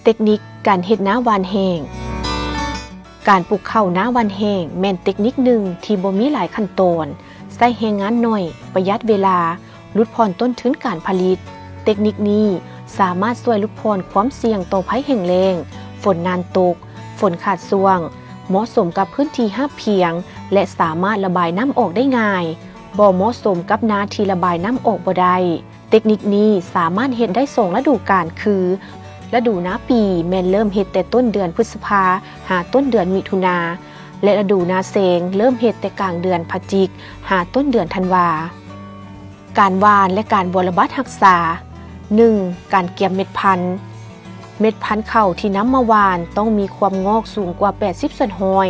ເຕັກນິກການເຮັດນາຫວ່ານແຫ້ງ. ການປູກເຂົ້ານາຫວ່ານແຫ້ງແມ່ນເຕັກນິກໜຶ່ງທີ່ບໍ່ມີຫຼາຍຂັ້ນຕອນ, ໃຊ້ແຮງງານໜ້ອຍ, ປະຢັດເວລາ, ຫຼຸດຜ່ອນຕົ້ນທຶນການຜະລິດ. ເຕັກນິກນີ້ສາມາດຊ່ວຍຫຼຸດຜ່ອນຄວາມສ່ຽງຕໍ່ໄພແຫ້ງແລ້ງ, ຝົນນານຕົກ, ຝົນຂາດຊ່ວງ, ເໝາະສົມກັບພື້ນທີ່ຮາບພຽງ ແລະ ສາມາດລະບາຍນ້ຳອອກໄດ້ງ່າຍ, ບໍ່ເໝາະສົມກັບນາທີ່ລະບາຍນ້ຳອອກບໍ່ໄດ້. ເຕັກນິກນີ້ສາມາດເຮັດໄດ້ສອງລະດູການ ຄື ລະດູນາປີແມ່ນເລີ່ມເຮັດແຕ່ຕົ້ນເດືອນພຶດສະພາ ຫາຕົ້ນເດືອນມິຖຸນາ ແລະ ລະດູນາແຊງເລີ່ມເຮັດແຕ່ກາງເດືອນພະຈິກ ຫາຕົ້ນເດືອນທັນວາ. ການຫວ່ານ ແລະ ການບົວລະບັດຮັກສາ. ໜຶ່ງ. ການກຽມເມັດພັນ. ເມັດພັນເຂົ້າທີ່ນຳມາຫວ່ານຕ້ອງມີຄວາມງອກສູງກວ່າແປດສິບສ່ວນຮ້ອຍ,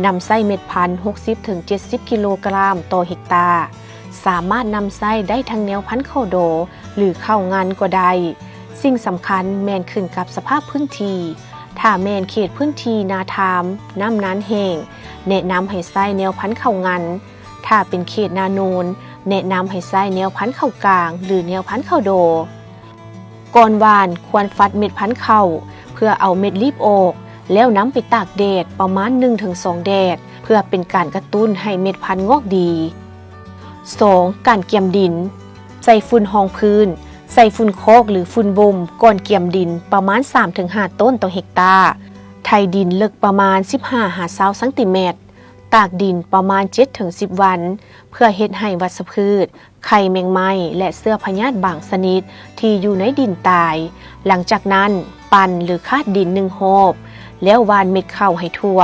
ນຳໃຊ້ເມັດພັນຫົກສິບເຖິງເຈັດສິບກິໂລກຣາມຕໍ່ເຮັກຕາ. ສາມາດນຳໃຊ້ໄດ້ທັງແນວພັນເຂົ້າດໍ ຫຼື ເຂົ້າງັນກໍໄດ້. ສິ່ງສຳຄັນແມ່ນຂຶ້ນກັບສະພາບພື້ນທີ່. ຖ້າແມ່ນເຂດພື້ນທີ່ນາທາມ, ນ້ຳນານແຫ້ງ, ແນະນຳໃຫ້ໃຊ້ແນວພັນເຂົ້າງັນ. ຖ້າເປັນເຂດນາໂນນ, ແນະນຳໃຫ້ໃຊ້ແນວພັນເຂົ້າກາງ ຫຼື ແນວພັນເຂົ້າດໍ. ກ່ອນຫວ່ານ, ຄວນຟັດເມັດພັນເຂົ້າ ເພື່ອເອົາເມັດລີບອອກ, ແລ້ວນຳໄປຕາກແດດປະມານໜຶ່ງເຖິງສອງແດດ ເພື່ອເປັນການກະຕຸ້ນໃຫ້ເມັດພັນງອກດີ. ສອງ. ການກຽມດິນ. ໃສ່ຝຸ່ນຮອງພື້ນ, ໃສ່ຝຸ່ນຄອກ ຫຼື ຝຸ່ນບົ່ມ ກ່ອນກຽມດິນປະມານສາມເຖິງຫ້າໂຕນຕໍ່ເຮັກຕາ. ໄຖດິນເລິກປະມານສິບຫ້າຫາຊາວຊັງຕີແມັດ. ຕາກດິນປະມານເຈັດເຖິງສິບວັນ ເພື່ອເຮັດໃຫ້ວັດຊະພືດ, ໄຂ່ແມງໄມ້ ແລະ ເຊື້ອພະຍາດບາງຊະນິດທີ່ຢູ່ໃນດິນຕາຍ. ຫຼັງຈາກນັ້ນ, ປັ່ນ ຫຼື ຄາດດິນໜຶ່ງຮອບ, ແລ້ວຫວ່ານເມັດເຂົ້າໃຫ້ທົ່ວ.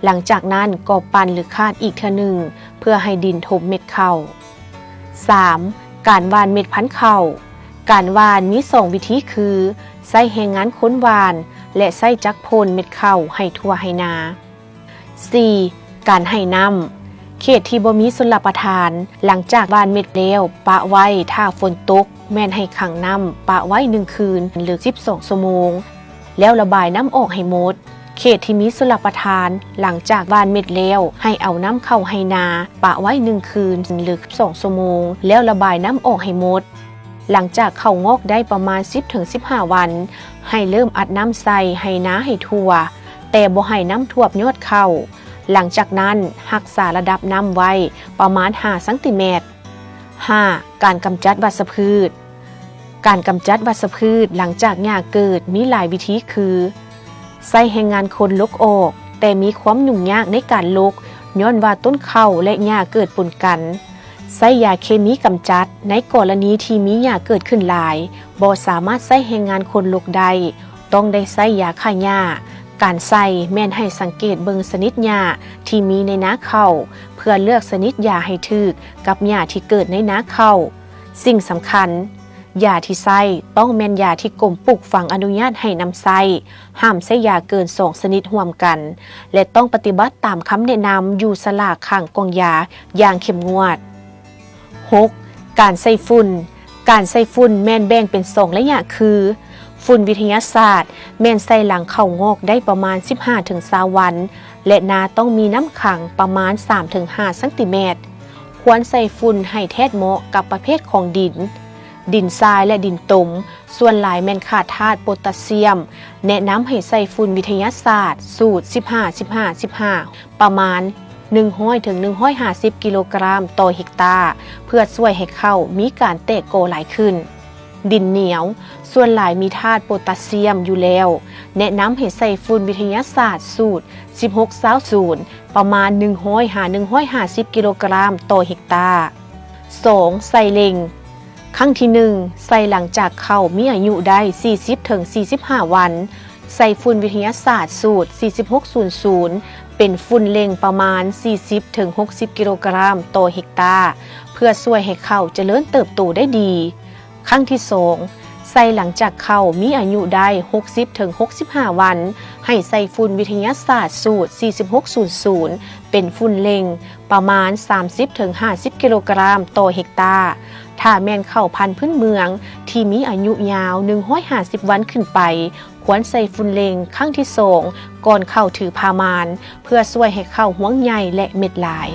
ຫຼັງຈາກນັ້ນກໍປັ່ນ ຫຼື ຄາດອີກເທື່ອໜຶ່ງ ເພື່ອໃຫ້ດິນທົບເມັດເຂົ້າ. ສາມ. ການຫວ່ານເມັດພັນເຂົ້າ. ການຫວ່ານມີສອງວິທີຄື ໃຊ້ແຮງງານຄົນຫວ່ານ ແລະ ໃຊ້ຈັກພົ່ນເມັດເຂົ້າໃຫ້ທົ່ວໄຮ່ນາ. ສີ່. ການໃຫ້ນ້ຳ. ເຂດທີ່ບໍ່ມີຊົນລະປະທານ, ຫຼັງຈາກຫວ່ານເມັດແລ້ວ, ປະໄວ້ຖ້າຝົນຕົກ, ແມ່ນໃຫ້ຂັງນ້ຳປະໄວ້ໜຶ່ງຄືນ ຫຼື ສິບສອງຊົ່ວໂມງ, ແລ້ວລະບາຍນ້ຳອອກໃຫ້ໝົດ. ເຂດທີ່ມີຊົນລະປະທານ, ຫຼັງຈາກຫວ່ານເມັດແລ້ວ, ໃຫ້ເອົານ້ຳເຂົ້າໄຮ່ນາປະໄວ້ໜຶ່ງຄືນ ຫຼື ສິບສອງຊົ່ວໂມງ, ແລ້ວລະບາຍນ້ຳອອກໃຫ້ໝົດ. ຫຼັງຈາກເຂົ້າງອກໄດ້ປະມານສິບເຖິງສິບຫ້າວັນ, ໃຫ້ເລີ່ມອັດນ້ຳໃສ່ໄຮ່ນາໃຫ້ທົ່ວ, ແຕ່ບໍ່ໃຫ້ນ້ຳຖ້ວມຍອດເຂົ້າ. ຫຼັງຈາກນັ້ນ, ຮັກສາລະດັບນ້ຳໄວ້ປະມານຫ້າຊັງຕີແມັດ. ຫ້າ. ການກຳຈັດວັດຊະພືດ. ການກຳຈັດວັດຊະພືດຫຼັງຈາກຫຍ້າເກີດມີຫຼາຍວິທີຄື ໃຊ້ແຮງງານຄົນຫຼົກອອກ, ແຕ່ມີຄວາມຫຍຸ້ງຍາກໃນການຫຼົກ ຍ້ອນວ່າຕົ້ນເຂົ້າ ແລະ ຫຍ້າເກີດປົນກັນ. ໃຊ້ຢາເຄມີກຳຈັດ. ໃນກໍລະນີທີ່ມີຫຍ້າເກີດຂຶ້ນຫຼາຍ, ບໍ່ສາມາດໃຊ້ແຮງງານຄົນຫຼົກໄດ້, ຕ້ອງໄດ້ໃຊ້ຢາຂ້າຫຍ້າ. ການໃສ່ແມ່ນໃຫ້ສັງເກດເບິ່ງຊະນິດຫຍ້າທີ່ມີໃນນາເຂົ້າ ເພື່ອເລືອກຊະນິດຢາໃຫ້ຖືກກັບຫຍ້າທີ່ເກີດໃນນາເຂົ້າ. ສິ່ງສຳຄັນ, ຢາທີ່ໃຊ້ຕ້ອງແມ່ນຢາທີ່ກົມປູກຝັງອະນຸຍາດໃຫ້ນຳໃຊ້, ຫ້າມໃຊ້ຢາເກີນສອງຊະນິດຮ່ວມກັນ ແລະ ຕ້ອງປະຕິບັດຕາມຄຳແນະນຳຢູ່ສະຫຼາກຂ້າງກ່ອງຢາຢ່າງເຂັ້ມງວດ. ຫົກ. ການໃສ່ຝຸ່ນ. ການໃສ່ຝຸ່ນແມ່ນແບ່ງເປັນສອງໄລຍະຄື ຝຸ່ນວິທະຍາສາດ ແມ່ນໃສ່ຫຼັງເຂົ້າງອກໄດ້ປະມານສິບຫ້າເຖິງຊາວວັນ ແລະ ນາຕ້ອງມີນ້ຳຂັງປະມານສາມເຖິງຫ້າຊັງຕີແມັດ. ຄວນໃສ່ຝຸ່ນໃຫ້ແທດເໝາະກັບປະເພດຂອງດິນ. ດິນຊາຍ ແລະ ດິນຕົມ ສ່ວນຫຼາຍແມ່ນຂາດທາດໂປຕາຊຽມ. ແນະນຳໃຫ້ໃສ່ຝຸ່ນວິທະຍາສາດສູດສິບຫ້າ ສິບຫ້າ ສິບຫ້າ ປະມານໜຶ່ງຮ້ອຍເຖິງໜຶ່ງຮ້ອຍຫ້າສິບກິໂລກຣາມຕໍ່ເຮັກຕາ ເພື່ອຊ່ວຍໃຫ້ເຂົ້າມີການແຕກກໍຫຼາຍຂຶ້ນ. ດິນໜຽວ ສ່ວນຫຼາຍມີທາດໂປຕາຊຽມຢູ່ແລ້ວ. ແນະນຳໃຫ້ໃສ່ຝຸ່ນວິທະຍາສາດສູດສິບຫົກ ຊາວສູນ ປະມານໜຶ່ງຮ້ອຍຫາໜຶ່ງຮ້ອຍຫ້າສິບກິໂລກຣາມຕໍ່ເຮັກຕາ. ສອງ. ໃສ່ເລັ່ງ. ຄັ້ງທີໜຶ່ງ ໃສ່ຫຼັງຈາກເຂົ້າມີອາຍຸໄດ້ສີ່ສິບເຖິງສີ່ສິບຫ້າວັນ. ໃສ່ຝຸ່ນວິທະຍາສາດສູດສີ່ສິບຫົກສູນສູນ ເປັນຝຸ່ນເລັ່ງປະມານສີ່ສິບເຖິງຫົກສິບກິໂລກຣາມຕໍ່ເຮັກຕາ ເພື່ອຊ່ວຍໃຫ້ເຂົ້າຈະເລີນເຕີບໂຕໄດ້ດີ. ຄັ້ງທີສອງ ໃສ່ຫຼັງຈາກເຂົ້າມີອາຍຸໄດ້ຫົກສິບເຖິງຫົກສິບຫ້າວັນ ໃຫ້ໃສ່ຝຸ່ນວິທະຍາສາດສູດສີ່ສິບຫົກສູນສູນ ເປັນຝຸ່ນເລັ່ງປະມານສາມສິບເຖິງຫ້າສິບກິໂລກຣາມຕໍ່ເຮັກຕາ. ຖ້າແມ່ນເຂົ້າພັນພື້ນເມືອງທີ່ມີອາຍຸຍາວໜຶ່ງຮ້ອຍຫ້າສິບວັນຂຶ້ນໄປ, ຄວນໃສ່ຝຸ່ນເລັ່ງຄັ້ງທີສອງ ກ່ອນເຂົ້າຖືພາມານ ເພື່ອຊ່ວຍໃຫ້ເຂົ້າຮວງໃຫຍ່ ແລະ ເມັດຫຼາຍ.